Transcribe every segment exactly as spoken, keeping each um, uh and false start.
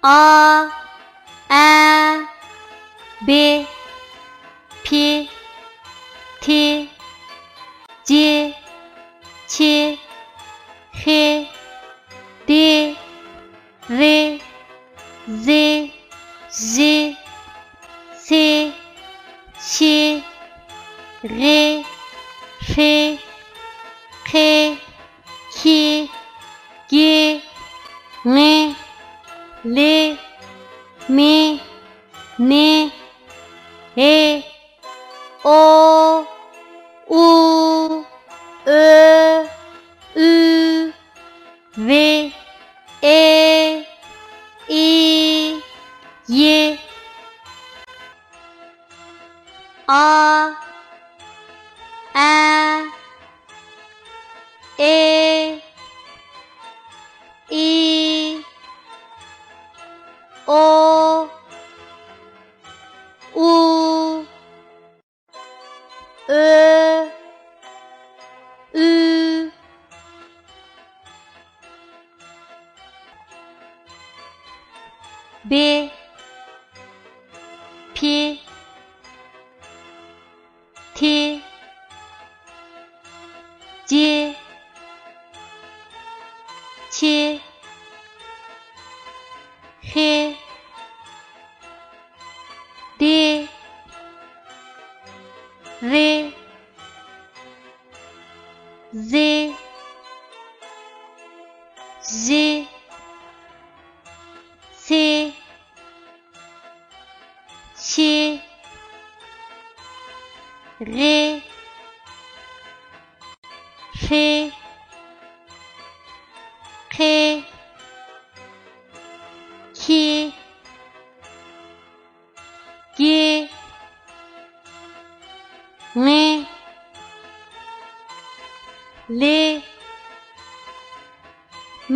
ئا، ئە، بې، پې، تې، جې، چې، خې، دې، رې، زې، ژې، سې، شې، غې، خې، قې، کې، ڳې، ڭې، لې، مې، نې، ھې، ئو، ئۇ، ئۆ، ئۈ، ۋې، ئې، ئى، يې. ئا، ئە، ئې، ئى، ئو، ئۇ، ئۆ، ئۈ، بې، پې، تې، جې، چې، خې، دې، رې، زې، ژې، سې، شې، غې، خې، قې، کې، ڳې، ڭې، لې،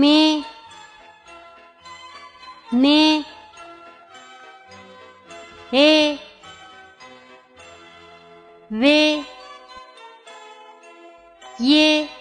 مې، نې، ھې، ۋې، يې.